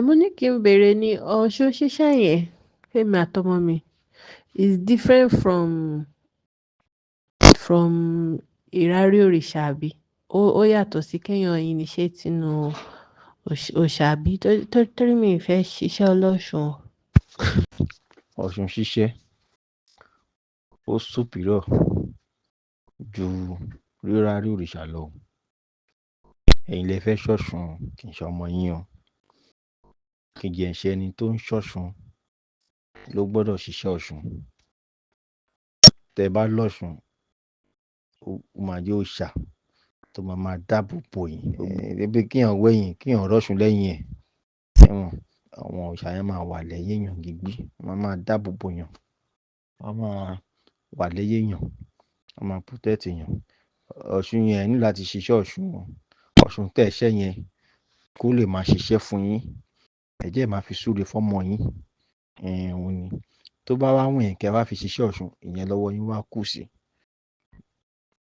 Mo ní kí n béèrè ní Ọ̀ṣun ṣíṣẹ́ yẹn, f'émi àtọmọ mi is different from ìrárí òrìṣà, àbí? Ó yàtọ̀ sí kéèyàn initiate sínú òòṣà, àbí? Torí mi ì fẹ́ ṣiṣẹ́ ọlọ́ṣun o. Ọ̀ṣun ṣíṣẹ́ ó superior ju rírárí òrìṣà lọ. Ẹ̀yin lẹ fẹ́ ṣọ̀ṣun, kì í ṣe ọmọ yín o. Kì í jẹ́ ṣe ẹni tó ń ṣọ̀ṣun ló gbọ́dọ̀ ṣiṣẹ́ Ọ̀ṣun. Tẹ́ ẹ bá lọ́ṣun, ó máa jẹ́ òòṣà tó máa máa dáàbò bò yín. Bí kéèyàn wẹ̀yìn, kéèyàn rọ́ṣun lẹ́yìn ẹ̀. Ṣé mọ̀, àwọn òòṣà yẹn máa wà lẹ́yìn èèyàn digbí, wọ́n máa dáàbò bò yàn, wọ́n máa wà lẹ́yìn èèyàn, wọ́n máa protect èèyàn. Ọ̀ṣun yẹn, ẹ ní láti ṣiṣẹ́ Ọ̀ṣun o. Ọ̀ṣun tẹ́ ẹ ṣẹ́ yẹn kó lè máa ṣiṣẹ́ fún yín. Ẹ jẹ́ máa fi súre fọ́mọ yín. Òun ni. Tó bá wá wù yín kí ẹ wá fi ṣiṣẹ́ Ọ̀ṣun, ìyẹn lọ́wọ́ yín wá kù sí.